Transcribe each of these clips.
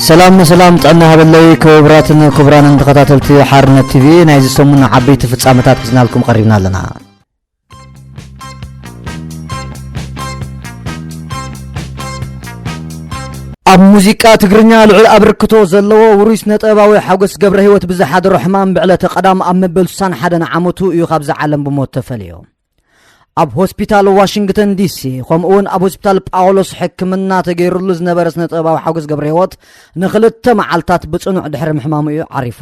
ሰላም ሰላም፣ ጥዕና ሃበለይ ክቡራትን ክቡራንን ተኸታተልቲ ሓርነት ቲቪ፣ ናይዚ ሰሙን ዓበይቲ ፍጻመታት ሒዝናልኩም ቀሪብና ኣለና። ኣብ ሙዚቃ ትግርኛ ልዑል ኣበርክቶ ዘለዎ ውሩይ ስነ-ጥበባዊ ሓጎስ ገብረ ህይወት ብዝሓደሮ ሕማም ብዕለተ ቀዳም ኣብ መበል ስሳን ሓደን ዓመቱ እዩ ካብዚ ዓለም ብሞት ተፈልዩ። ኣብ ሆስፒታል ዋሽንግተን ዲሲ ከምኡ እውን ኣብ ሆስፒታል ጳውሎስ ሕክምና ተገይሩሉ ዝነበረ ስነ-ጥበባዊ ሓጎስ ገብረ ህይወት ንክልተ መዓልታት ብጽኑዕ ድሕሪ ምሕማሙ እዩ ዓሪፉ።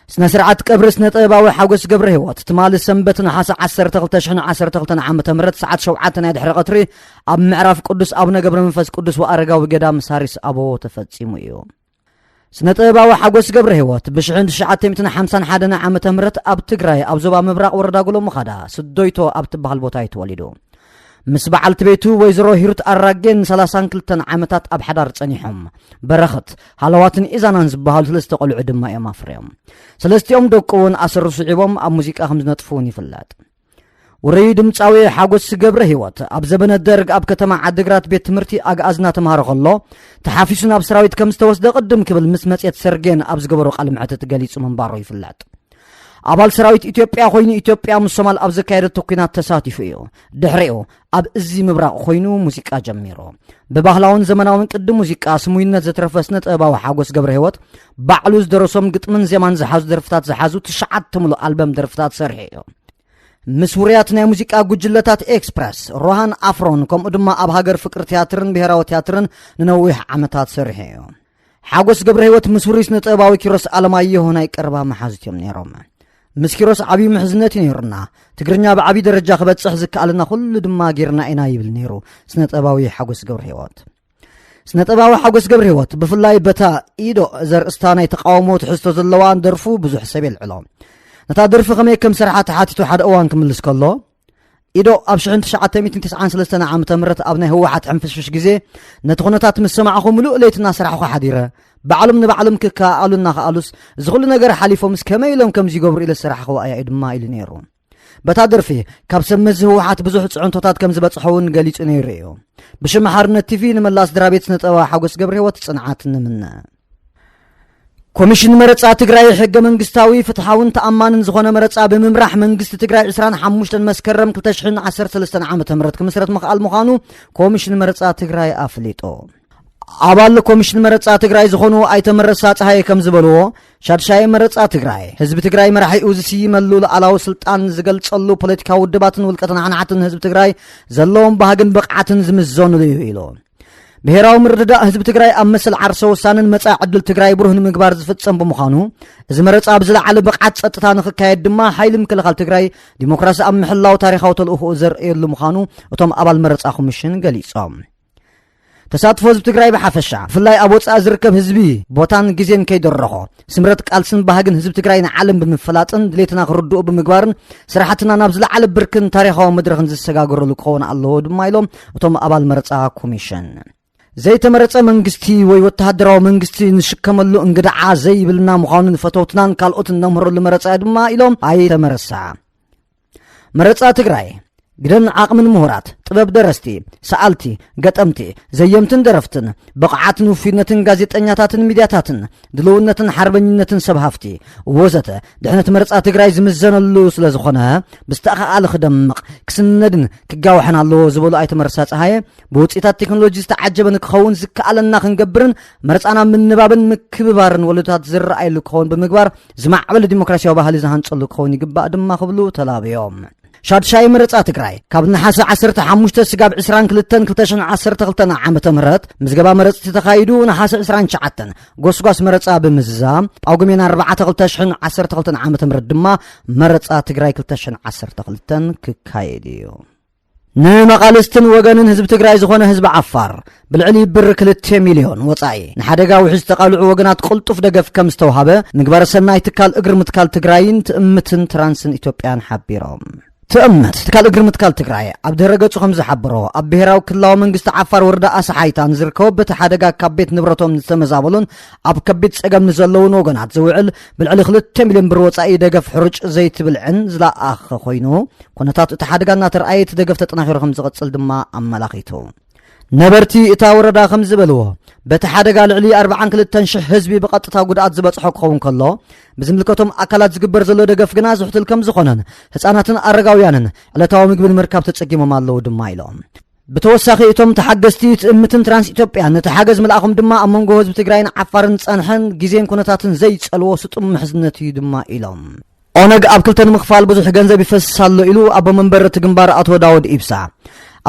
ስነ ስርዓት ቀብሪ ስነ ጥበባዊ ሓጎስ ገብረ ህይወት ትማሊ ሰንበት ነሓሰ ዓሰርተ ክልተ ሽሕን ዓሰርተ ክልተን ዓመተ ምህረት ሰዓት ሸውዓተ ናይ ድሕሪ ቀትሪ ኣብ ምዕራፍ ቅዱስ ኣቡነ ገብረ መንፈስ ቅዱስ ወኣረጋዊ ገዳም ሳሪስ ኣቦ ተፈጺሙ እዩ። ስነ ጥበባዊ ሓጎስ ገብረ ህይወት ብሽሕን ትሽዓተ ሚእትን ሓምሳን ሓደን ዓመተ ምህረት ኣብ ትግራይ ኣብ ዞባ ምብራቕ ወረዳ ጎሎምኻዳ ስዶይቶ ኣብ ትበሃል ቦታ እዩ ተወሊዱ። ምስ በዓልቲ ቤቱ ወይዘሮ ሂሩት ኣራጌ ንሰላሳን ክልተን ዓመታት ኣብ ሓዳር ጸኒሖም። በረኸት፣ ሃለዋትን ኢዛናን ዝበሃሉ ሰለስተ ቆልዑ ድማ እዮም ኣፍርዮም። ሰለስቲኦም ደቁ እውን ኣሰሩ ስዒቦም ኣብ ሙዚቃ ከም ዝነጥፉ እውን ይፍለጥ። ውሩይ ድምጻዊ ሓጎስ ገብረ ህይወት ኣብ ዘበነ ደርግ ኣብ ከተማ ዓዲግራት ቤት ትምህርቲ ኣግኣዝ እናተምሃረ ከሎ ተሓፊሱ ናብ ሰራዊት ከም ዝተወስደ ቅድም ክብል ምስ መጽሔት ሰርጌን ኣብ ዝገበሮ ቃለ መሕትት ገሊጹ ምንባሩ ይፍለጥ። ኣባል ሰራዊት ኢትዮጵያ ኮይኑ ኢትዮጵያ ምስ ሶማል ኣብ ዘካየደቶ ኲናት ተሳቲፉ እዩ። ድሕሪኡ ኣብ እዚ ምብራቕ ኮይኑ ሙዚቃ ጀሚሩ። ብባህላውን ዘመናውን ቅዲ ሙዚቃ ስሙይነት ዘትረፈ ስነ ጥበባዊ ሓጎስ ገብረ ህይወት ባዕሉ ዝደረሶም ግጥምን ዜማን ዝሓዙ ደርፍታት ዝሓዙ ትሽዓተ ምሉእ ኣልበም ደርፍታት ሰርሑ እዩ። ምስ ውሩያት ናይ ሙዚቃ ጉጅለታት ኤክስፕረስ፣ ሮሃን ኣፍሮን ከምኡ ድማ ኣብ ሃገር ፍቅሪ ትያትርን ብሄራዊ ትያትርን ንነዊሕ ዓመታት ሰርሑ እዩ። ሓጎስ ገብረ ህይወት ምስ ውሩይ ስነ ጥበባዊ ኪሮስ ኣለማየሁ ናይ ቀረባ መሓዙት እዮም ነይሮም። ምስ ኪሮስ ዓብዪ ምሕዝነት እዩ ነይሩና። ትግርኛ ብዓብዪ ደረጃ ክበጽሕ ዝከኣለና ኩሉ ድማ ጌርና ኢና ይብል ነይሩ ስነ ጥበባዊ ሓጎስ ገብረ ህይወት። ስነ ጥበባዊ ሓጎስ ገብረ ህይወት ብፍላይ በታ ኢዶ ዘርእስታ ናይ ተቃውሞ ትሕዝቶ ዘለዋ ደርፉ ብዙሕ ሰብ የልዕሎ። ነታ ደርፊ ከመይ ከም ሰርሓ ተሓቲቱ ሓደ እዋን ክምልስ ከሎ፣ ኢዶ ኣብ ሽሕን ትሽዓተ ሚእትን ተስዓን ሰለስተን ዓመተ ምህረት ኣብ ናይ ህወሓት ሕንፍሽፍሽ ግዜ ነቲ ኩነታት ምስ ሰማዕኹ ምሉእ ለይቲ እናሰራሕኹ ሓዲረ። ባዕሎም ንባዕሎም ክከኣኣሉ እናኸኣሉስ እዚ ኩሉ ነገር ሓሊፎምስ ከመይ ኢሎም ከምዚ ይገብሩ ኢለ ዝሰራሕኽዋ እያ እዩ ድማ ኢሉ ነይሩ። በታ ደርፊ ካብ ሰብ መዚ ህወሓት ብዙሕ ፅዕንቶታት ከም ዝበፅሖ እውን ገሊፁ ነይሩ እዩ። ብሽም ሓርነት ቲቪ ንመላእ ስድራ ቤት ስነ ጥበባዊ ሓጎስ ገብረ ህይወት ፅንዓት ንምነ። ኮሚሽን መረፃ ትግራይ ሕገ መንግስታዊ፣ ፍትሓውን ተኣማንን ዝኾነ መረፃ ብምምራሕ መንግስቲ ትግራይ ዕስራን ሓሙሽተን መስከረም ክልተ ሽሕን ዓሰርተ ሰለስተን ዓመተ ምህረት ክምስረት ምኽኣል ምዃኑ ኮሚሽን መረፃ ትግራይ ኣፍሊጡ። ኣባል ኮሚሽን መረፃ ትግራይ ዝኾኑ ኣይተ መረሳ ፀሃየ ከም ዝበልዎ፣ ሻድሻይ መረፃ ትግራይ ህዝቢ ትግራይ መራሒኡ ዝስይመሉ፣ ሉዓላዊ ስልጣን ዝገልፀሉ፣ ፖለቲካዊ ውድባትን ውልቀ ተናሓናሕትን ህዝቢ ትግራይ ዘለዎም ባህግን ብቕዓትን ዝምዘኑሉ እዩ ኢሉ። ብሄራዊ ምርድዳእ ህዝቢ ትግራይ ኣብ መሰል ዓርሰ ውሳነን መጻኢ ዕድል ትግራይ ብሩህ ንምግባር ዝፍጸም ብምዃኑ፣ እዚ መረጻ ብዝለዓለ ብቕዓት ጸጥታ ንኽካየድ ድማ ሓይሊ ምክልኻል ትግራይ ዲሞክራሲ ኣብ ምሕላው ታሪኻዊ ተልእኾኡ ዘርእየሉ ምዃኑ እቶም ኣባል መረጻ ኮሚሽን ገሊጾም። ተሳትፎ ህዝቢ ትግራይ ብሓፈሻ፣ ብፍላይ ኣብ ወጻኢ ዝርከብ ህዝቢ ቦታን ግዜን ከይደረኾ፣ ስምረት ቃልስን ባህግን ህዝቢ ትግራይ ንዓለም ብምፍላጥን ድሌትና ክርድኡ ብምግባርን ስራሕትና ናብ ዝለዓለ ብርክን ታሪኻዊ መድረኽን ዝሰጋገረሉ ክኸውን ኣለዎ ድማ ኢሎም እቶም ኣባል መረጻ ኮሚሽን። ዘይተመረጸ መንግስቲ ወይ ወተሃደራዊ መንግስቲ ንሽከመሉ እንግድዓ ዘይብልና ምዃኑ ንፈተውትናን ካልኦትን ነምህረሉ መረጻ ድማ ኢሎም ኣይተ መረሳ። መረጻ ትግራይ ግደን ዓቕምን ምሁራት፣ ጥበብ ደረስቲ፣ ሰኣልቲ፣ ገጠምቲ፣ ዘየምትን ደረፍትን፣ ብቕዓትን ውፉይነትን ጋዜጠኛታትን ሚድያታትን፣ ድልውነትን ሓርበኝነትን ሰብ ሃፍቲ ወዘተ ድሕነት መረጻ ትግራይ ዝምዘነሉ ስለ ዝኾነ ብዝተኻኣለ ክደምቕ፣ ክስነድን ክጋወሐን ኣለዎ ዝበሉ ኣይተ መረሳ ፀሃየ፣ ብውፅኢታት ቴክኖሎጂ ዝተዓጀበ ንክኸውን ዝከኣለና ክንገብርን መረፃና ምንባብን ምክብባርን ወለዶታት ዝረኣየሉ ክኸውን ብምግባር ዝማዕበለ ዲሞክራሲያዊ ባህሊ ዝሃንፀሉ ክኸውን ይግባእ ድማ ክብሉ ተላብዮም። ሻድሻይ መረፃ ትግራይ ካብ ነሓሰ ዓሰርተ ሓሙሽተ ስጋብ ዕስራን ክልተን ክልተ ሽሕን ዓሰርተ ክልተን ዓመተ ምህረት ምዝገባ መረፅቲ ተኻይዱ፣ ነሓሰ ዕስራን ትሽዓተን ጎስጓስ መረፃ ብምዝዛም፣ ጳጉሜን ኣርባዕተ ክልተ ሽሕን ዓሰርተ ክልተን ዓመተ ምህረት ድማ መረፃ ትግራይ ክልተ ሽሕን ዓሰርተ ክልተን ክካየድ እዩ። ንመቓልስትን ወገንን ህዝቢ ትግራይ ዝኾነ ህዝቢ ዓፋር ብልዕሊ ብር ክልተ ሚልዮን ወጻኢ ንሓደጋ ውሕጅ ዝተቓልዑ ወገናት ቅልጡፍ ደገፍ ከም ዝተውሃበ ምግባረ ሰናይ ትካል እግሪ ምትካል ትግራይን ትእምትን ትራንስን ኢትዮጵያን ሓቢሮም። ትእምት ትካል እግሪ ምትካል ትግራይ ኣብ ድረ ገጹ ከም ዝሓበሮ፣ ኣብ ብሔራዊ ክልላዊ መንግስቲ ዓፋር ወረዳ ኣሳሓይታ ንዝርከቡ በቲ ሓደጋ ካብ ቤት ንብረቶም ዝተመዛበሉን ኣብ ከቢድ ጸገም ንዘለውን ወገናት ዝውዕል ብልዕሊ ክልተ ሚልዮን ብር ወጻኢ ደገፍ ሕሩጭ ዘይቲ ብልዕን ዝለኣኸ ኮይኑ፣ ኩነታት እቲ ሓደጋ እናተርኣየ እቲ ደገፍ ተጠናኺሩ ከም ዝቕጽል ድማ ኣመላኺቱ። ነበርቲ እታ ወረዳ ከም ዝበልዎ፣ በቲ ሓደጋ ልዕሊ ኣርባዓን ክልተን ሽሕ ህዝቢ ብቐጥታ ጉድኣት ዝበጽሖ ክኸውን ከሎ፣ ብዝምልከቶም ኣካላት ዝግበር ዘሎ ደገፍ ግና ዝሕትል ከም ዝኾነን ህጻናትን ኣረጋውያንን ዕለታዊ ምግቢ ንምርካብ ተጸጊሞም ኣለዉ ድማ ኢሎም። ብተወሳኺ እቶም ተሓገዝቲ ትእምትን ትራንስ ኢትዮጵያን ነቲ ሓገዝ ምልኣኾም ድማ ኣብ መንጎ ህዝቢ ትግራይን ዓፋርን ዝጸንሐን ግዜን ኩነታትን ዘይጸልዎ ስጡም ምሕዝነት እዩ ድማ ኢሎም። ኦነግ ኣብ ክልተ ንምኽፋል ብዙሕ ገንዘብ ይፈስስ ኣሎ ኢሉ ኣቦ መንበር እቲ ግንባር ኣቶ ዳውድ ኢብሳ።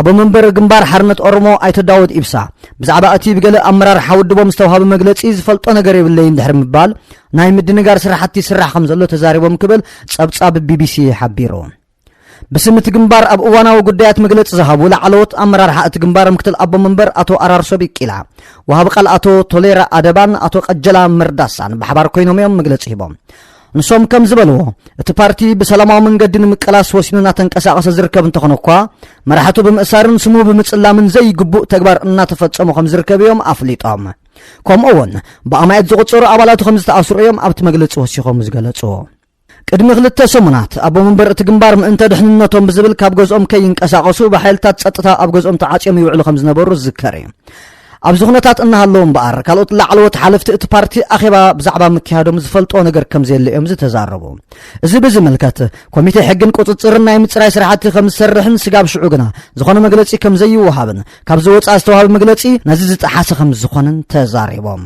ኣቦ መንበር ግንባር ሓርነት ኦሮሞ ኣይተ ዳውድ ኢብሳ ብዛዕባ እቲ ብገለ ኣመራርሓ ውድቦም ዝተዋሃበ መግለጺ ዝፈልጦ ነገር የብለይን ድሕሪ ምባል፣ ናይ ምድንጋር ስራሕቲ ይስራሕ ከም ዘሎ ተዛሪቦም ክብል ጸብጻብ ቢቢሲ ሓቢሩ። ብስም እቲ ግንባር ኣብ እዋናዊ ጉዳያት መግለጺ ዝሃቡ ላዕለዎት ኣመራርሓ እቲ ግንባር ምክትል ኣቦ መንበር ኣቶ ኣራርሶ ቢቂላ፣ ወሃቢ ቃል ኣቶ ቶሌራ ኣደባን ኣቶ ቀጀላ መርዳሳን ብሓባር ኮይኖም እዮም መግለጺ ሂቦም። ንሶም ከም ዝበልዎ፣ እቲ ፓርቲ ብሰላማዊ መንገዲ ንምቅላስ ወሲኑ እናተንቀሳቐሰ ዝርከብ እንተኾነ እኳ፣ መራሕቱ ብምእሳርን ስሙ ብምጽላምን ዘይግቡእ ተግባር እናተፈጸሙ ከም ዝርከብ እዮም ኣፍሊጦም። ከምኡ እውን ብኣማየት ዝቑጸሩ ኣባላቱ ከም ዝተኣስሩ እዮም ኣብቲ መግለጺ ወሲኾም ዝገለጹ። ቅድሚ ክልተ ሰሙናት ኣቦ መንበር እቲ ግንባር ምእንተ ድሕንነቶም ብዝብል ካብ ገዝኦም ከይንቀሳቐሱ ብሓይልታት ጸጥታ ኣብ ገዝኦም ተዓጽዮም ይውዕሉ ከም ዝነበሩ ዝዝከር እዩ። ኣብዚ ኩነታት እናሃለዉ እምበኣር፣ ካልኦት ላዕለዎት ሓለፍቲ እቲ ፓርቲ ኣኼባ ብዛዕባ ምክያዶም ዝፈልጥዎ ነገር ከም ዘየለ እዮም ዝተዛረቡ። እዚ ብዝምልከት፣ ኮሚቴ ሕግን ቁጽጽርን ናይ ምጽራይ ስራሕቲ ከም ዝሰርሕን ስጋብ ሽዑ ግና ዝኾነ መግለጺ ከም ዘይወሃብን ካብ ዝወጽኣ ዝተዋሃበ መግለጺ ነዚ ዝጠሓሰ ከም ዝኾነን ተዛሪቦም።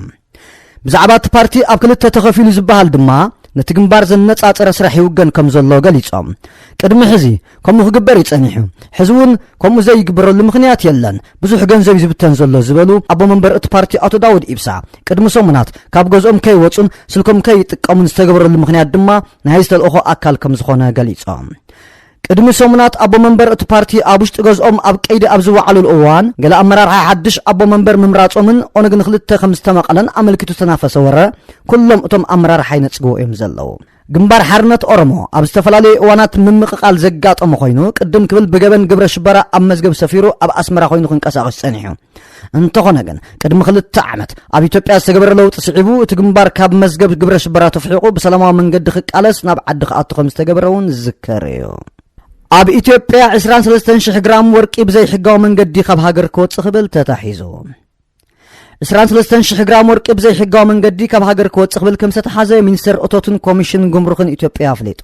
ብዛዕባ እቲ ፓርቲ ኣብ ክልተ ተኸፊሉ ዝበሃል ድማ ነቲ ግንባር ዘነጻጸረ ስራሕ ይውገን ከም ዘሎ ገሊጾም። ቅድሚ ሕዚ ከምኡ ክግበር እዩ ጸኒሑ፣ ሕዚ እውን ከምኡ ዘይግበረሉ ምኽንያት የለን፣ ብዙሕ ገንዘብ እዩ ዝብተን ዘሎ ዝበሉ ኣቦ መንበር እቲ ፓርቲ ኣቶ ዳውድ ኢብሳ፣ ቅድሚ ሰሙናት ካብ ገዝኦም ከይወጹን ስልኮም ከይጥቀሙን ዝተገበረሉ ምኽንያት ድማ ናይ ዝተልእኾ ኣካል ከም ዝኾነ ገሊጾም። ቅድሚ ሰሙናት ኣቦ መንበር እቲ ፓርቲ ኣብ ውሽጢ ገዝኦም ኣብ ቀይዲ ኣብ ዝወዓሉሉ እዋን፣ ገለ ኣመራርሓ ሓድሽ ኣቦ መንበር ምምራጾምን ኦነግ ንክልተ ከም ዝተመቐለን ኣመልኪቱ ዝተናፈሰ ወረ፣ ኩሎም እቶም ኣመራርሓ ይነጽግዎ እዮም ዘለዉ። ግንባር ሓርነት ኦሮሞ ኣብ ዝተፈላለዩ እዋናት ምምቕቓል ዘጋጠሞ ኮይኑ፣ ቅድም ክብል ብገበን ግብረ ሽበራ ኣብ መዝገብ ሰፊሩ ኣብ ኣስመራ ኮይኑ ክንቀሳቐስ ጸኒሑ። እንተኾነ ግን፣ ቅድሚ ክልተ ዓመት ኣብ ኢትዮጵያ ዝተገበረ ለውጢ ስዒቡ፣ እቲ ግንባር ካብ መዝገብ ግብረ ሽበራ ተፍሒቑ ብሰላማዊ መንገዲ ክቃለስ ናብ ዓዲ ክኣቱ ከም ዝተገበረ እውን ዝዝከር እዩ። ኣብ ኢትዮጵያ ዕስራን ሰለስተን ሽሕ ግራም ወርቂ ብዘይሕጋዊ መንገዲ ካብ ሃገር ክወጽእ ክብል ተታሒዙ። ዕስራን ሰለስተን ሽሕ ግራም ወርቂ ብዘይሕጋዊ መንገዲ ካብ ሃገር ክወጽእ ክብል ከም ዝተታሓዘ ሚኒስተር እቶትን ኮሚሽን ጉምሩኽን ኢትዮጵያ ኣፍሊጡ።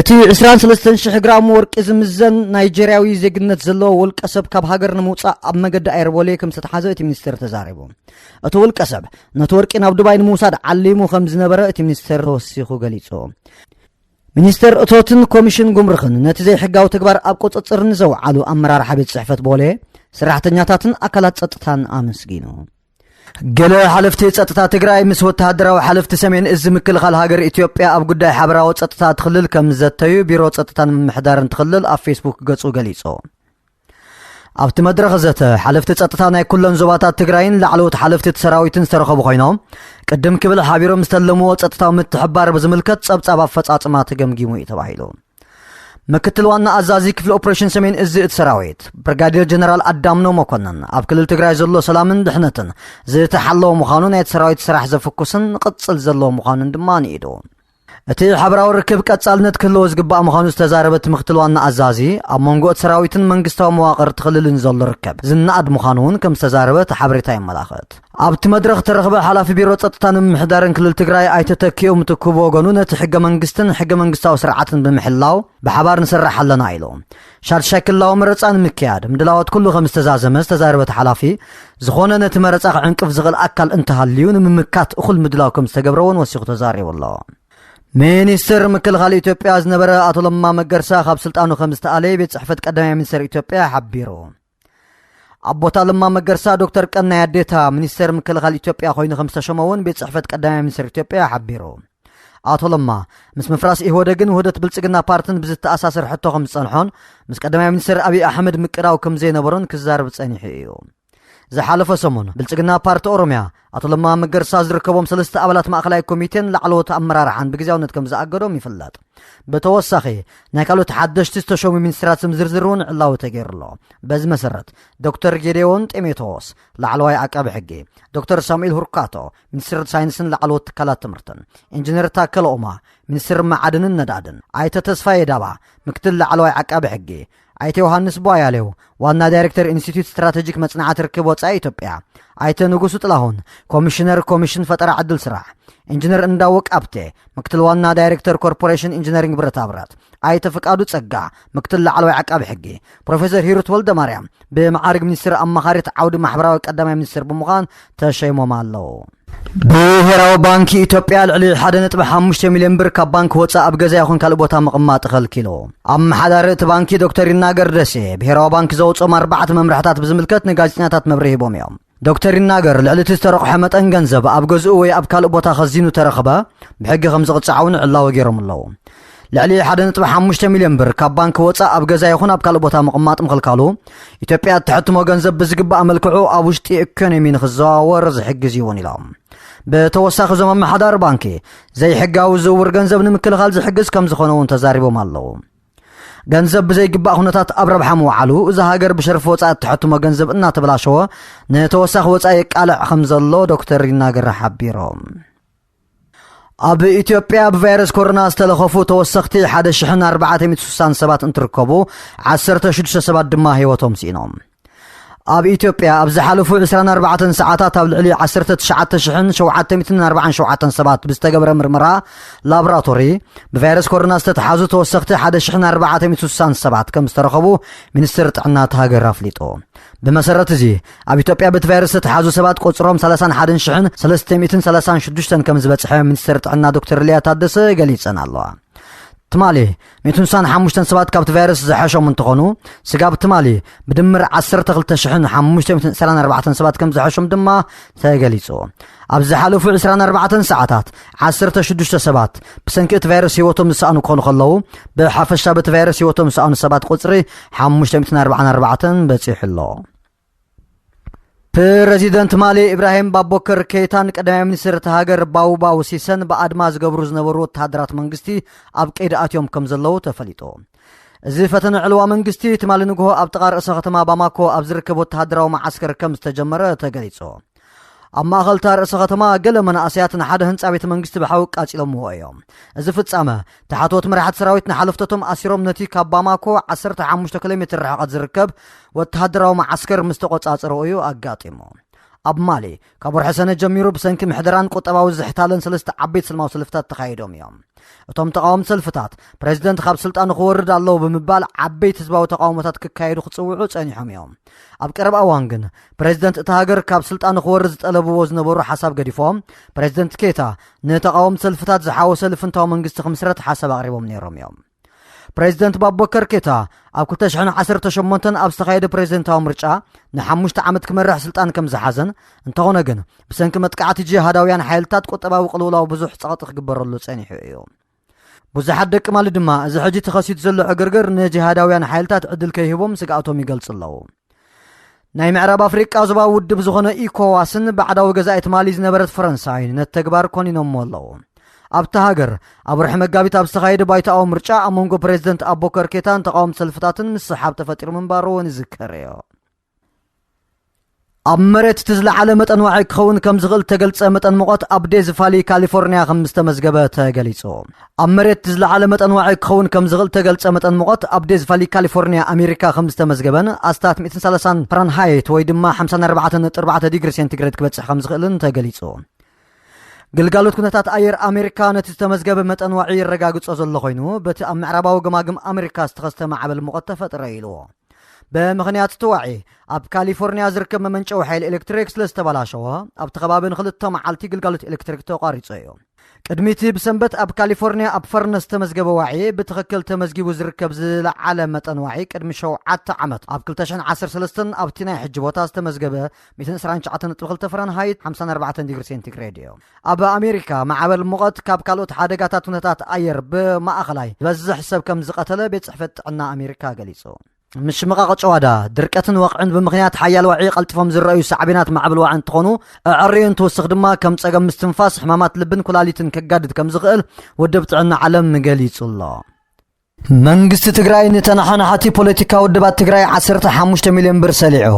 እቲ ዕስራን ሰለስተን ሽሕ ግራም ወርቂ ዝምዘን ናይጀርያዊ ዜግነት ዘለዎ ውልቀ ሰብ ካብ ሃገር ንምውጻእ ኣብ መገዲ ኣየር ቦሌ ከም ዝተታሓዘ እቲ ሚኒስተር ተዛሪቡ። እቲ ውልቀ ሰብ ነቲ ወርቂ ናብ ዱባይ ንምውሳድ ዓሊሙ ከም ዝነበረ እቲ ሚኒስተር ተወሲኹ ገሊጹ። ሚኒስተር እቶትን ኮሚሽን ጉምሩኽን ነቲ ዘይሕጋዊ ተግባር ኣብ ቁጽጽር ንዘውዓሉ ኣመራርሓ ቤት ጽሕፈት ቦሌ፣ ሰራሕተኛታትን ኣካላት ጸጥታን ኣመስጊኑ። ገለ ሓለፍቲ ጸጥታ ትግራይ ምስ ወተሃደራዊ ሓለፍቲ ሰሜን እዚ ምክልኻል ሃገር ኢትዮጵያ ኣብ ጉዳይ ሓበራዊ ጸጥታ እቲ ክልል ከም ዘተዩ ቢሮ ጸጥታን ምምሕዳርን እቲ ክልል ኣብ ፌስቡክ ገጹ ገሊጹ። ኣብቲ መድረኽ ዘተ፣ ሓለፍቲ ጸጥታ ናይ ኩለን ዞባታት ትግራይን ላዕለዎት ሓለፍቲ እቲ ሰራዊትን ዝተረኸቡ ኮይኖም፣ ቅድም ክብል ሓቢሮም ዝተለምዎ ጸጥታዊ ምትሕባር ብዝምልከት ጸብጻብ ኣፈጻጽማ ተገምጊሙ እዩ ተባሂሉ። ምክትል ዋና ኣዛዚ ክፍሊ ኦፕሬሽን ሰሜን እዚ እቲ ሰራዊት፣ ብርጋዴር ጀነራል ኣዳምነው መኮንን፣ ኣብ ክልል ትግራይ ዘሎ ሰላምን ድሕነትን ዝተሓለወ ምዃኑ፣ ናይቲ ሰራዊት ስራሕ ዘፍኩስን ንቕጽል ዘለዎ ምዃኑን ድማ ንኢዱ። እቲ ሓበራዊ ርክብ ቀጻልነት ክህልዎ ዝግባእ ምዃኑ ዝተዛረበ እቲ ምክትል ዋና ኣዛዚ፣ ኣብ መንጎ እቲ ሰራዊትን መንግስታዊ መዋቕር እቲ ክልልን ዘሎ ርከብ ዝነኣድ ምዃኑ እውን ከም ዝተዛረበ እቲ ሓበሬታ የመላኽት። ኣብቲ መድረኽ ተረኽበ ሓላፊ ቢሮ ጸጥታን ምምሕዳርን ክልል ትግራይ ኣይተ ተኪኡ ምትኩ ብወገኑ፣ ነቲ ሕገ መንግስትን ሕገ መንግስታዊ ስርዓትን ብምሕላው ብሓባር ንሰርሕ ኣለና ኢሉ። ሻድሻይ ክልላዊ መረጻ ንምክያድ ምድላዋት ኩሉ ከም ዝተዛዘመ ዝተዛረበ እቲ ሓላፊ፣ ዝኾነ ነቲ መረጻ ክዕንቅፍ ዝኽእል ኣካል እንተሃልዩ ንምምካት እኹል ምድላው ከም ዝተገብረ እውን ወሲኹ ተዛሪቡ ኣሎ። ሚኒስትር ምክልኻል ኢትዮጵያ ዝነበረ ኣቶ ለማ መገርሳ ካብ ስልጣኑ ከም ዝተኣለየ ቤት ጽሕፈት ቀዳማይ ሚኒስትር ኢትዮጵያ ሓቢሩ። ኣብ ቦታ ለማ መገርሳ ዶክተር ቀናይ ኣዴታ ሚኒስትር ምክልኻል ኢትዮጵያ ኮይኑ ከም ዝተሸመ እውን ቤት ጽሕፈት ቀዳማይ ሚኒስትር ኢትዮጵያ ሓቢሩ። ኣቶ ለማ ምስ ምፍራስ ኢህወደግን ውህደት ብልጽግና ፓርትን ብዝተኣሳሰር ሕቶ ከም ዝጸንሖን ምስ ቀዳማይ ሚኒስትር ኣብይ ኣሕመድ ምቅራው ከም ዘይነበሮን ክዛረብ ጸኒሑ እዩ። ዝሓለፈ ሰሙን ብልጽግና ፓርቲ ኦሮምያ ኣቶ ለማ መገርሳ ዝርከቦም ሰለስተ ኣባላት ማእኸላይ ኮሚቴን ላዕለዎት ኣመራርሓን ብግዜያውነት ከም ዝኣገዶም ይፍለጥ። ብተወሳኺ ናይ ካልኦት ሓደሽቲ ዝተሾሙ ሚኒስትራት ስም ዝርዝር እውን ዕላዊ ተገይሩ ኣሎ። በዚ መሰረት ዶክተር ጌዴዎን ጢሞቴዎስ ላዕለዋይ ዓቃቢ ሕጊ፣ ዶክተር ሳሙኤል ሁርካቶ ሚኒስትር ሳይንስን ላዕለዎት ትካላት ትምህርትን፣ ኢንጂነር ታከለ ኡማ ሚኒስትር መዓድንን ነዳድን፣ ኣይተ ተስፋዬ ዳባ ምክትል ላዕለዋይ ዓቃቢ ሕጊ፣ ኣይተ ዮሃንስ ቧያሌው፣ ዋና ዳይሬክተር ኢንስቲትዩት ስትራቴጂክ መጽናዕቲ ርክብ ወጻኢ ኢትዮጵያ፣ ኣይተ ንጉሱ ጥላሁን፣ ኮሚሽነር ኮሚሽን ፈጠራ ዕድል ስራሕ፣ ኢንጂነር እንዳወቅ ኣብቴ፣ ምክትል ዋና ዳይሬክተር ኮርፖሬሽን ኢንጂነሪንግ ብረታ ብረት፣ ኣይተ ፍቃዱ ጸጋ፣ ምክትል ላዕለዋይ ዓቃቢ ሕጊ፣ ፕሮፌሰር ሂሩት ወልደ ማርያም፣ ብመዓርግ ሚኒስትር ኣማኻሪት ዓውዲ ማሕበራዊ ቀዳማይ ሚኒስትር ብምዃን ተሸይሞም ኣለዉ። ብሄራዊ ባንኪ ኢትዮጵያ ልዕሊ ሓደ ነጥቢ ሓሙሽተ ሚልዮን ብር ካብ ባንክ ወፃእ ኣብ ገዛ ይኹን ካልእ ቦታ ምቕማጥ ኸልኪሉ። ኣመሓዳሪ እቲ ባንኪ ዶክተር ይናገር ደሴ፣ ብሄራዊ ባንኪ ዘውፅኦም ኣርባዕተ መምርሕታት ብዝምልከት ንጋዜጠኛታት መብርሂ ሂቦም እዮም። ዶክተር ይናገር፣ ልዕሊ እቲ ዝተረቑሐ መጠን ገንዘብ ኣብ ገዝኡ ወይ ኣብ ካልእ ቦታ ኸዚኑ ተረኽበ፣ ብሕጊ ከም ዝቕጻዕ እውን ዕላዊ ገይሮም ኣለዉ። ልዕሊ ሓደ ነጥቢ ሓሙሽተ ሚልዮን ብር ካብ ባንክ ወጻእ ኣብ ገዛ ይኹን ኣብ ካልእ ቦታ ምቕማጥ ምኽልካሉ፣ ኢትዮጵያ እትሕትሞ ገንዘብ ብዝግባእ መልክዑ ኣብ ውሽጢ ኢኮኖሚ ንኽዘዋወር ዝሕግዝ እዩ እውን ኢሎም። ብተወሳኺ፣ እዞም ኣመሓዳሪ ባንኪ፣ ዘይሕጋዊ ዝውውር ገንዘብ ንምክልኻል ዝሕግዝ ከም ዝኾነ እውን ተዛሪቦም ኣለዉ። ገንዘብ ብዘይግባእ ኩነታት ኣብ ረብሓ ምውዓሉ፣ እዛ ሃገር ብሸርፊ ወጻኢ እትሕትሞ ገንዘብ እናተበላሸወ፣ ንተወሳኺ ወጻኢ የቃልዕ ከም ዘሎ ዶክተር ይናገር ሓቢሮም። ኣብ ኢትዮጵያ ብቫይረስ ኮሮና ዝተለኸፉ ተወሰኽቲ ሓደ ሽሕን ኣርባዕተ ሚእትን ስሳን ሰባት እንትርከቡ፣ ዓሰርተ ሽዱሽተ ሰባት ድማ ህይወቶም ስኢኖም። ኣብ ኢትዮጵያ ኣብ ዝሓለፉ ዕስራን ኣርባዕተን ሰዓታት ኣብ ልዕሊ ዓሰርተ ትሽዓተ ሽሕን ሸውዓተ ሚእትን ኣርባዓን ሸውዓተን ሰባት ብዝተገብረ ምርመራ ላቦራቶሪ፣ ብቫይረስ ኮሮና ዝተትሓዙ ተወሰኽቲ ሓደ ሽሕን ኣርባዕተ ሚእትን ስሳን ሰባት ከም ዝተረኸቡ ሚኒስትር ጥዕና እታ ሃገር ኣፍሊጡ። ብመሰረት እዚ፣ ኣብ ኢትዮጵያ በቲ ቫይረስ ዝተትሓዙ ሰባት ቁጽሮም ሰላሳን ሓደን ሽሕን ሰለስተ ሚእትን ሰላሳን ሽዱሽተን ከም ዝበጽሐ ሚኒስትር ጥዕና ዶክተር ሊያ ታደሰ ገሊጸን ኣለዋ። ትማሊ፣ ሚእትን ስሳን ሓሙሽተን ሰባት ካብቲ ቫይረስ ዝሐሾም እንትኾኑ፣ ስጋብ ትማሊ ብድምር ዓሰርተ ክልተ ሽሕን ሓሙሽተ ሚእትን ዕስራን ኣርባዕተን ሰባት ከም ዝሐሾም ድማ ተገሊጹ። ኣብ ዝሓለፉ ዕስራን ኣርባዕተን ሰዓታት፣ ዓሰርተ ሽዱሽተ ሰባት ብሰንኪ እቲ ቫይረስ ህይወቶም ዝሰኣኑ ክኾኑ ከለዉ፣ ብሓፈሻ በቲ ቫይረስ ህይወቶም ዝሰኣኑ ሰባት ቁጽሪ ሓሙሽተ ሚእትን ኣርባዓን ኣርባዕተን በጺሑ ኣሎ። ፕረዚደንት ማሊ ኢብራሂም ባቦከር ኬይታን ቀዳማይ ሚኒስትር እታ ሃገር ባውባው ሲሰን ብኣድማ ዝገብሩ ዝነበሩ ወተሃደራት መንግስቲ ኣብ ቀይዲ ኣትዮም ከም ዘለዉ ተፈሊጡ። እዚ ፈተነ ዕልዋ መንግስቲ ትማሊ ንግሆ ኣብ ጥቓ ርእሰ ከተማ ባማኮ ኣብ ዝርከብ ወተሃደራዊ መዓስከር ከም ዝተጀመረ ተገሊጹ። ኣብ ማእኸል እታ ርእሰ ከተማ ገለ መናእሰያት ንሓደ ህንጻ ቤተ መንግስቲ ብሓዊ ቃጺሎምዎ እዮም። እዚ ፍጻመ፣ ታሕተዎት መራሕቲ ሰራዊት ንሓለፍቶቶም ኣሲሮም ነቲ ካብ ባማኮ ዓሰርተ ሓሙሽተ ኪሎ ሜትር ርሕቐት ዝርከብ ወተሃደራዊ መዓስከር ምስ ተቖጻጸርዎ እዩ ኣጋጢሙ። ኣብ ማሊ፣ ካብ ወርሒ ሰነ ጀሚሩ ብሰንኪ ምሕደራን ቁጠባዊ ዝሕታለን ሰለስተ ዓበይቲ ሰላማዊ ሰልፍታት ተኻይዶም እዮም። እቶም ተቓወምቲ ሰልፍታት፣ ፕሬዚደንት ካብ ስልጣኑ ክወርድ ኣለዎ ብምባል ዓበይቲ ህዝባዊ ተቓውሞታት ክካየዱ ክጽውዑ ጸኒሖም እዮም። ኣብ ቀረባ እዋን ግን፣ ፕሬዚደንት እታ ሃገር ካብ ስልጣኑ ክወርድ ዝጠለብዎ ዝነበሩ ሓሳብ ገዲፎም፣ ፕሬዚደንት ኬታ ንተቓወምቲ ሰልፍታት ዝሓወሰ ልፍንታዊ መንግስቲ ክምስረት ሓሳብ ኣቕሪቦም ነይሮም እዮም። ፕሬዚደንት ባቦከር ኬታ ኣብ ክልተ ሽሕን ዓሰርተ ሸሞንተን ኣብ ዝተኻየደ ፕሬዚደንታዊ ምርጫ ንሓሙሽተ ዓመት ክመርሕ ስልጣን ከም ዝሓዘን፣ እንተኾነ ግን ብሰንኪ መጥቃዕቲ ጂሃዳውያን ሓይልታት ቁጠባዊ ቅልውላው ብዙሕ ጸቕጢ ክግበረሉ ጸኒሑ እዩ። ብዙሓት ደቂ ማሊ ድማ እዚ ሕጂ ተኸሲቱ ዘሎ ዕግርግር ንጂሃዳውያን ሓይልታት ዕድል ከይህቦም ስግኣቶም ይገልጹ ኣለዉ። ናይ ምዕራብ ኣፍሪቃ ዞባ ውድብ ዝኾነ ኢኮዋስን ባዕዳዊ ገዛኢት ማሊ ዝነበረት ፈረንሳይን ነቲ ተግባር ኮኒኖሞ ኣለዉ። ኣብታ ሃገር ኣብ ወርሒ መጋቢት ኣብ ዝተኻየደ ባይቶኣዊ ምርጫ ኣብ መንጎ ፕሬዚደንት ኣቦከር ኬታን ተቓወምቲ ሰልፍታትን ምስሓብ ተፈጢሩ ምንባሩ እውን ይዝከር እዩ። ኣብ መሬት እቲ ዝለዓለ መጠን ዋዒ ክኸውን ከም ዝኽእል እተገልጸ መጠን ሙቐት ኣብ ዴዝ ቫሊ ካሊፎርኒያ ከም ዝተመዝገበ ተገሊጹ። ኣብ መሬት እቲ ዝለዓለ መጠን ዋዒ ክኸውን ከም ዝኽእል እተገልጸ መጠን ሙቐት ኣብ ዴዝ ቫሊ ካሊፎርኒያ ኣሜሪካ ከም ዝተመዝገበን ኣስታት ሚእትን ሰላሳን ፋራንሃይት ወይ ድማ ሓምሳን ኣርባዕተን ነጥቢ ኣርባዕተ ዲግሪ ሴንቲግሬድ ክበጽሕ ከም ዝኽእልን ተገሊጹ። ግልጋሎት ኩነታት ኣየር ኣሜሪካ ነቲ ዝተመዝገበ መጠን ዋዒ የረጋግጾ ዘሎ ኮይኑ፣ በቲ ኣብ ምዕራባዊ ገማግም ኣሜሪካ ዝተኸስተ ማዕበል ሙቐት ተፈጥረ ኢልዎ። ብምኽንያት እቲ ዋዒ፣ ኣብ ካሊፎርኒያ ዝርከብ መመንጨዊ ሓይሊ ኤሌክትሪክ ስለ ዝተበላሸወ፣ ኣብቲ ከባቢ ንኽልተ መዓልቲ ግልጋሎት ኤሌክትሪክ ተቋሪጹ እዩ። ቅድሚ እቲ ብሰንበት ኣብ ካሊፎርኒያ ኣብ ፈርነስ ዝተመዝገበ ዋዒ፣ ብትኽክል ተመዝጊቡ ዝርከብ ዝለዓለ መጠን ዋዒ ቅድሚ ሸውዓተ ዓመት ኣብ ክልተ ሽሕን ዓሰርተ ሰለስተን ኣብቲ ናይ ሕጂ ቦታ ዝተመዝገበ ሚእትን ዕስራን ትሽዓተን ነጥቢ ክልተ ፈረንሃይት፣ ሓምሳን ኣርባዕተን ዲግሪ ሴንቲግሬድ እዩ። ኣብ ኣሜሪካ፣ ማዕበል ሙቐት ካብ ካልኦት ሓደጋታት ኩነታት ኣየር ብማእኸላይ ዝበዝሕ ሰብ ከም ዝቐተለ ቤት ጽሕፈት ጥዕና ኣሜሪካ ገሊጹ። ምሽምቓቕ ጭዋዳ፣ ድርቀትን ወቕዕን ብምኽንያት ሓያል ዋዒ ቀልጢፎም ዝረኣዩ ሳዕቤናት ማዕበል ዋዒ እንትኾኑ፣ ኣዐርዩ እንትውስኽ ድማ ከም ጸገም ምስትንፋስ፣ ሕማማት ልብን ኩላሊትን ከጋድድ ከም ዝኽእል ውድብ ጥዕና ዓለም ገሊጹ ኣሎ። መንግስቲ ትግራይ ንተነሓናሓቲ ፖለቲካ ውድባት ትግራይ ዓሰርተ ሓሙሽተ ሚልዮን ብር ሰሊዑ።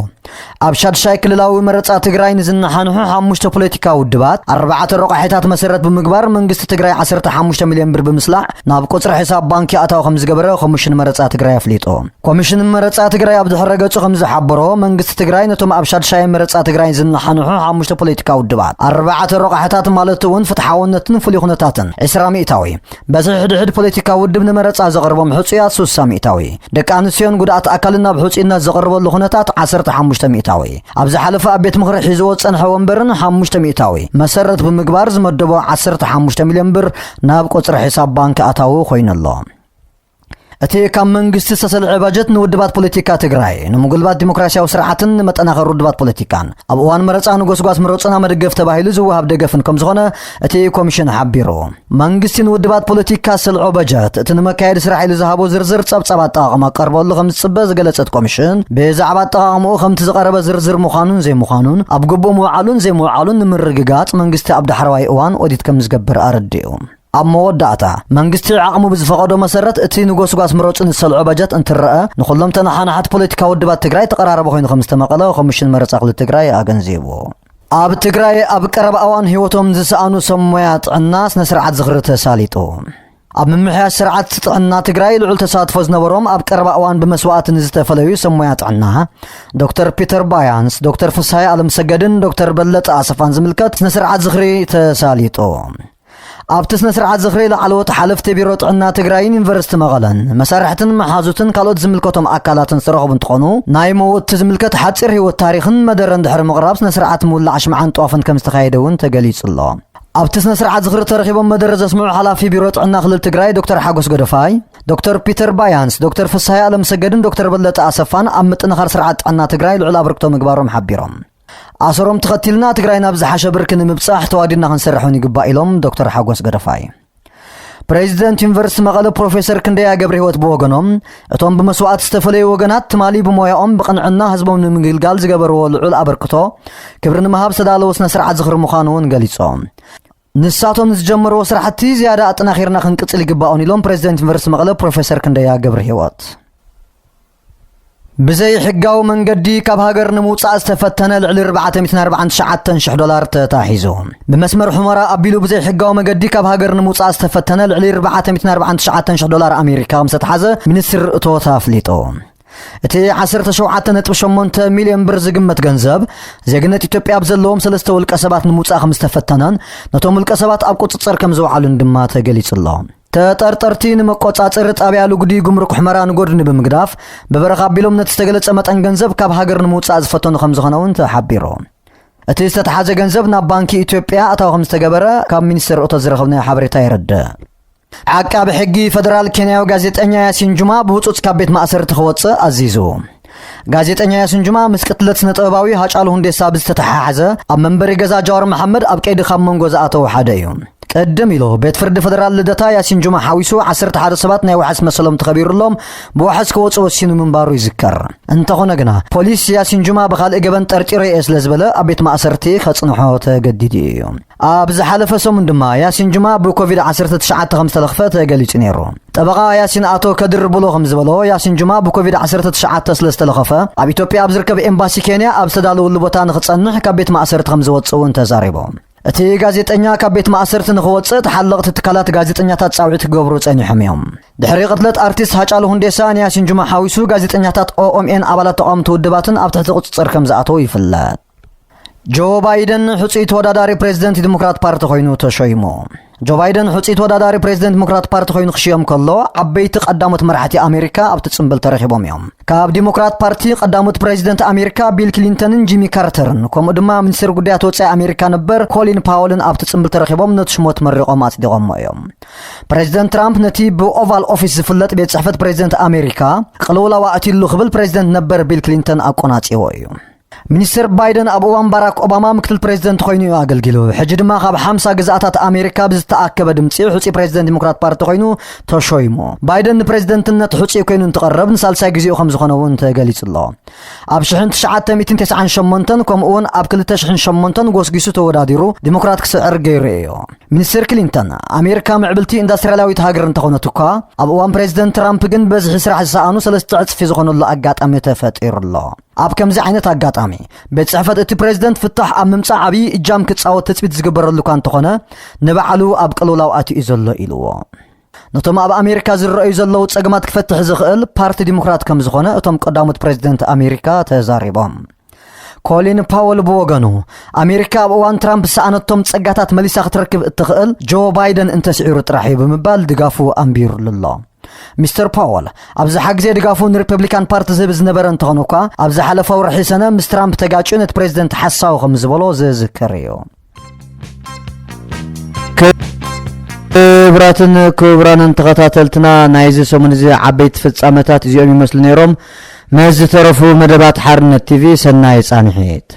ኣብ ሻድሻይ ክልላዊ መረፃ ትግራይ ንዝነሓንሑ ሓሙሽተ ፖለቲካ ውድባት ኣርባዕተ ረቋሒታት መሰረት ብምግባር መንግስቲ ትግራይ ዓሰርተ ሓሙሽተ ሚልዮን ብር ብምስላዕ ናብ ቁፅሪ ሕሳብ ባንኪ ኣታዊ ከም ዝገበረ ኮሚሽን መረፃ ትግራይ ኣፍሊጡ። ኮሚሽን መረፃ ትግራይ ኣብ ድሕረ ገፁ ከም ዝሓበሮ፣ መንግስቲ ትግራይ ነቶም ኣብ ሻድሻይ መረፃ ትግራይ ዝነሓንሑ ሓሙሽተ ፖለቲካ ውድባት ኣርባዕተ ረቋሒታት ማለት እውን ፍትሓውነትን ፍሉይ ኩነታትን ዕስራ ሚእታዊ፣ በዚ ሕድሕድ ፖለቲካ ውድብ ንመረፃ ዘቕርቦም ሕፁያት ሱሳ ሚእታዊ፣ ደቂ ኣንስትዮን ጉድኣት ኣካልን ናብ ሕፁይነት ዘቕርበሉ ኩነታት ዓሰርተ ሓሙሽተ ሚእታዊ፣ ኣብ ዝሓለፈ ኣብ ቤት ምኽሪ ሒዝዎ ዝፀንሐ ወንበርን ሓሙሽተ ሚእታዊ መሰረት ብምግባር ዝመደቦ ዓሰርተ ሓሙሽተ ሚልዮን ብር ናብ ቁፅሪ ሕሳብ ባንክ ኣታዊ ኮይኑ ኣሎ። እቲ ካብ መንግስቲ ዝተሰልዐ ባጀት ንውድባት ፖለቲካ ትግራይ ንምጉልባት ዲሞክራሲያዊ ስርዓትን ንመጠናኸሪ ውድባት ፖለቲካን ኣብ እዋን መረፃ ንጎስጓስ ምረፁና መደገፍ ተባሂሉ ዝወሃብ ደገፍን ከም ዝኾነ እቲ ኮሚሽን ሓቢሩ። መንግስቲ ንውድባት ፖለቲካ ዝሰልዖ በጀት እቲ ንመካየዲ ስራሕ ኢሉ ዝሃቦ ዝርዝር ጸብጻብ ኣጠቓቕማ ክቐርበሉ ከም ዝጽበ ዝገለጸት ኮሚሽን፣ ብዛዕባ ኣጠቓቕምኡ ከምቲ ዝቐረበ ዝርዝር ምዃኑን ዘይምዃኑን ኣብ ግቡእ ምውዓሉን ዘይምውዓሉን ንምርግጋጽ መንግስቲ ኣብ ዳሕረዋይ እዋን ኦዲት ከም ዝገብር ኣረዲኡ። ኣብ መወዳእታ፣ መንግስቲ ዓቕሙ ብዝፈቐዶ መሰረት እቲ ንጎስጓስ ምረፁ ንዝሰልዖ በጀት እንትረኣ፣ ንኹሎም ተነሓናሕቲ ፖለቲካዊ ውድባት ትግራይ ተቐራረበ ኮይኑ ከም ዝተመቐለ ኮሚሽን መረፃ ክልል ትግራይ ኣገንዚቡ። ኣብ ትግራይ ኣብ ቀረባ እዋን ህይወቶም ዝሰኣኑ ሰብ ሞያ ጥዕና ስነ ስርዓት ዝኽሪ ተሳሊጡ። ኣብ ምምሕያሽ ስርዓት ጥዕና ትግራይ ልዑል ተሳትፎ ዝነበሮም ኣብ ቀረባ እዋን ብመስዋእቲ ንዝተፈለዩ ሰብ ሞያ ጥዕና ዶክተር ፒተር ባያንስ፣ ዶክተር ፍስሃይ ኣለምሰገድን ዶክተር በለጠ ኣሰፋን ዝምልከት ስነ ስርዓት ዝኽሪ ተሳሊጡ። ኣብቲ ስነ ስርዓት ዝኽሪ ላዕለዎት ሓለፍቲ ቢሮ ጥዕና ትግራይን ዩኒቨርሲቲ መቐለን መሳርሕትን መሓዙትን ካልኦት ዝምልከቶም ኣካላትን ዝተረኸቡ እንትኾኑ፣ ናይ መወትቲ ዝምልከት ሓፂር ህይወት ታሪኽን መደረን ድሕሪ ምቕራብ ስነ ስርዓት ምውላዕ ሽምዓን ጠዋፍን ከም ዝተኻየደ እውን ተገሊጹ ኣሎ። ኣብቲ ስነ ስርዓት ዝኽሪ ተረኺቦም መደረ ዘስምዑ ሓላፊ ቢሮ ጥዕና ክልል ትግራይ ዶክተር ሓጎስ ገደፋይ፣ ዶክተር ፒተር ባያንስ፣ ዶክተር ፍስሃይ ኣለምሰገድን ዶክተር በለጠ ኣሰፋን ኣብ ምጥንኻር ስርዓት ጥዕና ትግራይ ልዑል ኣበርክቶ ምግባሮም ሓቢሮም። ኣሰሮም ተኸቲልና ትግራይ ናብ ዝሓሸ ብርኪ ንምብጻሕ ተዋዲድና ክንሰርሕ እውን ይግባእ ኢሎም ዶክተር ሓጎስ ገደፋይ። ፕሬዚደንት ዩኒቨርሲቲ መቐለ ፕሮፌሰር ክንደያ ገብረ ህይወት ብወገኖም፣ እቶም ብመስዋእቲ ዝተፈለዩ ወገናት ትማሊ ብሞያኦም ብቕንዕና ህዝቦም ንምግልጋል ዝገበርዎ ልዑል ኣበርክቶ ክብሪ ንምሃብ ዝተዳለወ ስነ ስርዓት ዝኽሪ ምዃኑ እውን ገሊጾም። ንሳቶም ንዝጀመርዎ ስራሕቲ ዝያዳ ኣጠናኺርና ክንቅጽል ይግባኦን ኢሎም ፕሬዚደንት ዩኒቨርሲቲ መቐለ ፕሮፌሰር ክንደያ ገብረ ህይወት። ብዘይ ሕጋዊ መንገዲ ካብ ሃገር ንምውጻእ ዝተፈተነ ልዕሊ ኣርባዕተ ሚእትን ኣርባዓን ትሽዓተን ሽሕ ዶላር ተታሒዙ። ብመስመር ሑመራ ኣቢሉ ብዘይ ሕጋዊ መገዲ ካብ ሃገር ንምውጻእ ዝተፈተነ ልዕሊ ኣርባዕተ ሚእትን ኣርባዓን ትሽዓተን ሽሕ ዶላር ኣሜሪካ ከም ዝተታሓዘ ሚኒስትሪ እቶት ኣፍሊጡ። እቲ ዓሰርተ ሸውዓተ ነጥቢ ሸሞንተ ሚልዮን ብር ዝግመት ገንዘብ ዜግነት ኢትዮጵያ ኣብ ዘለዎም ሰለስተ ውልቀ ሰባት ንምውጻእ ከም ዝተፈተነን ነቶም ውልቀ ሰባት ኣብ ቁጽጽር ከም ዝወዓሉን ድማ ተገሊጹ ኣሎ። ተጠርጠርቲ ንመቆጻጸሪ ጣብያ ልጉዲ ጉምሩክ ሑመራ ንጎድኒ ብምግዳፍ፣ ብበረኻ ኣቢሎም ነቲ ዝተገለጸ መጠን ገንዘብ ካብ ሃገር ንምውጻእ ዝፈተኑ ከም ዝኾነ እውን ተሓቢሩ። እቲ ዝተተሓዘ ገንዘብ ናብ ባንኪ ኢትዮጵያ ኣታዊ ከም ዝተገበረ ካብ ሚኒስቴር እቶት ዝረኸብናዮ ሓበሬታ የረድእ። ዓቃቢ ሕጊ ፌደራል ኬንያዊ ጋዜጠኛ ያሲን ጁማ ብህጹጽ ካብ ቤት ማእሰርቲ ክወጽእ ኣዚዙ። ጋዜጠኛ ያሲን ጁማ ምስ ቅትለት ስነ ጥበባዊ ሃጫሉ ሁንዴሳ ብዝተተሓሓዘ ኣብ መንበሪ ገዛ ጃዋር መሓመድ ኣብ ቀይዲ ካብ መንጎ ዝኣተዉ ሓደ እዩ። ቅድም ኢሉ፣ ቤት ፍርዲ ፈደራል ልደታ ያሲን ጁማ ሓዊሱ ዓሰርተ ሓደ ሰባት ናይ ዋሕስ መሰሎም ተኸቢሩሎም ብዋሕስ ክወጹ ወሲኑ ምንባሩ ይዝከር። እንተኾነ ግና፣ ፖሊስ ያሲን ጁማ ብኻልእ ገበን ጠርጢረዮ እየ ስለ ዝበለ ኣብ ቤት ማእሰርቲ ከጽንሖ ተገዲዱ እዩ። ኣብ ዝሓለፈ ሰሙን ድማ ያሲን ጁማ ብኮቪድ ዓሰርተ ትሽዓተ ከም ዝተለኽፈ ተገሊጹ ነይሩ። ጠበቓ ያሲን ኣቶ ከድር ቡሎ ከም ዝበሎ፣ ያሲን ጁማ ብኮቪድ ዓሰርተ ትሽዓተ ስለ ዝተለኸፈ ኣብ ኢትዮጵያ ኣብ ዝርከብ ኤምባሲ ኬንያ ኣብ ዝተዳለወሉ ቦታ ንኽጸንሕ ካብ ቤት ማእሰርቲ ከም ዝወጽእ እውን ተዛሪቡ። እቲ ጋዜጠኛ ካብ ቤት ማእሰርቲ ንኽወጽእ ተሓለቕቲ ትካላት ጋዜጠኛታት ጻውዒት ክገብሩ ጸኒሖም እዮም። ድሕሪ ቅትለት ኣርቲስት ሃጫሉ ሁንዴሳ ንያሲን ጁማ ሓዊሱ ጋዜጠኛታት ኦኦምኤን ኣባላት ተቓወምቲ ውድባትን ኣብ ትሕቲ ቁጽጽር ከም ዝኣተዉ ይፍለጥ። ጆ ባይደን ሕጹይ ተወዳዳሪ ፕሬዚደንት ዲሞክራት ፓርቲ ኮይኑ ተሾይሙ። ጆ ባይደን ሕጹይ ተወዳዳሪ ፕሬዚደንት ዲሞክራት ፓርቲ ኮይኑ ክሽየም ከሎ፣ ዓበይቲ ቀዳሞት መራሕቲ ኣሜሪካ ኣብቲ ጽምብል ተረኺቦም እዮም። ካብ ዲሞክራት ፓርቲ ቀዳሞት ፕሬዚደንት ኣሜሪካ ቢል ክሊንተንን ጂሚ ካርተርን፣ ከምኡ ድማ ሚኒስትር ጉዳያት ወጻኢ ኣሜሪካ ነበር ኮሊን ፓወልን ኣብቲ ጽምብል ተረኺቦም ነቲ ሽሞት መሪቖም ኣጽዲቖሞ እዮም። ፕሬዚደንት ትራምፕ ነቲ ብኦቫል ኦፊስ ዝፍለጥ ቤት ጽሕፈት ፕሬዚደንት ኣሜሪካ ቅልውላው ኣእትዩሉ ክብል ፕሬዚደንት ነበር ቢል ክሊንተን ኣቆናጺዎ እዩ። ሚኒስተር ባይደን ኣብ እዋን ባራክ ኦባማ ምክትል ፕሬዚደንት ኮይኑ እዩ ኣገልጊሉ። ሕጂ ድማ ካብ ሓምሳ ግዝኣታት ኣሜሪካ ብዝተኣከበ ድምፂ ሕፁይ ፕሬዚደንት ዲሞክራት ፓርቲ ኮይኑ ተሾይሙ። ባይደን ንፕሬዚደንትነት ሕፁይ ኮይኑ እንትቐረብ ንሳልሳይ ግዜኡ ከም ዝኾነ እውን ተገሊጹ ኣሎ። ኣብ ሽሕን ትሽዓተ ሚእትን ተስዓን ሸሞንተን ከምኡ እውን ኣብ ክልተ ሽሕን ሸሞንተን ጎስጊሱ ተወዳዲሩ ዲሞክራት ክስዕር ገይሩ እዩ። ሚኒስተር ክሊንተን፣ ኣሜሪካ ምዕብልቲ ኢንዳስትሪያላዊት ሃገር እንተኾነት እኳ፣ ኣብ እዋን ፕሬዚደንት ትራምፕ ግን በዝሒ ስራሕ ዝሰኣኑ ሰለስተ ዕፅፊ ዝኾነሉ ኣጋጣሚ ተፈጢሩ ኣሎ። ኣብ ከምዚ ዓይነት ኣጋጣሚ፣ ቤት ጽሕፈት እቲ ፕሬዚደንት ፍታሕ ኣብ ምምጻእ ዓብዪ እጃም ክጻወት ትጽቢት ዝግበረሉ እኳ እንተኾነ፣ ንባዕሉ ኣብ ቅልውላው ኣትዩ ዘሎ ኢልዎ። ነቶም ኣብ ኣሜሪካ ዝረኣዩ ዘለዉ ጸገማት ክፈትሕ ዝኽእል ፓርቲ ዲሞክራት ከም ዝኾነ እቶም ቀዳሞት ፕሬዚደንት ኣሜሪካ ተዛሪቦም። ኮሊን ፓወል ብወገኑ፣ ኣሜሪካ ኣብ እዋን ትራምፕ ዝሰኣነቶም ጸጋታት መሊሳ ክትረክብ እትኽእል ጆ ባይደን እንተስዒሩ ጥራሕ እዩ ብምባል ድጋፉ ኣንቢሩሉ ኣሎ። ሚስተር ፓወል ኣብ ዝሓ ግዜ ድጋፉ ንሪፐብሊካን ፓርቲ ዝህብ ዝነበረ እንተኾነ እኳ፣ ኣብ ዝሓለፈ ወርሒ ሰነ ምስ ትራምፕ ተጋጭዩ ነቲ ፕሬዚደንት ሓሳዊ ከም ዝበሎ ዝዝከር እዩ። ክቡራትን ክቡራንን ተኸታተልትና፣ ናይዚ ሰሙን እዚ ዓበይቲ ፍጻመታት እዚኦም ይመስሉ ነይሮም። ምስ ዝተረፉ መደባት ሓርነት ቲቪ ሰናይ ጻንሒት።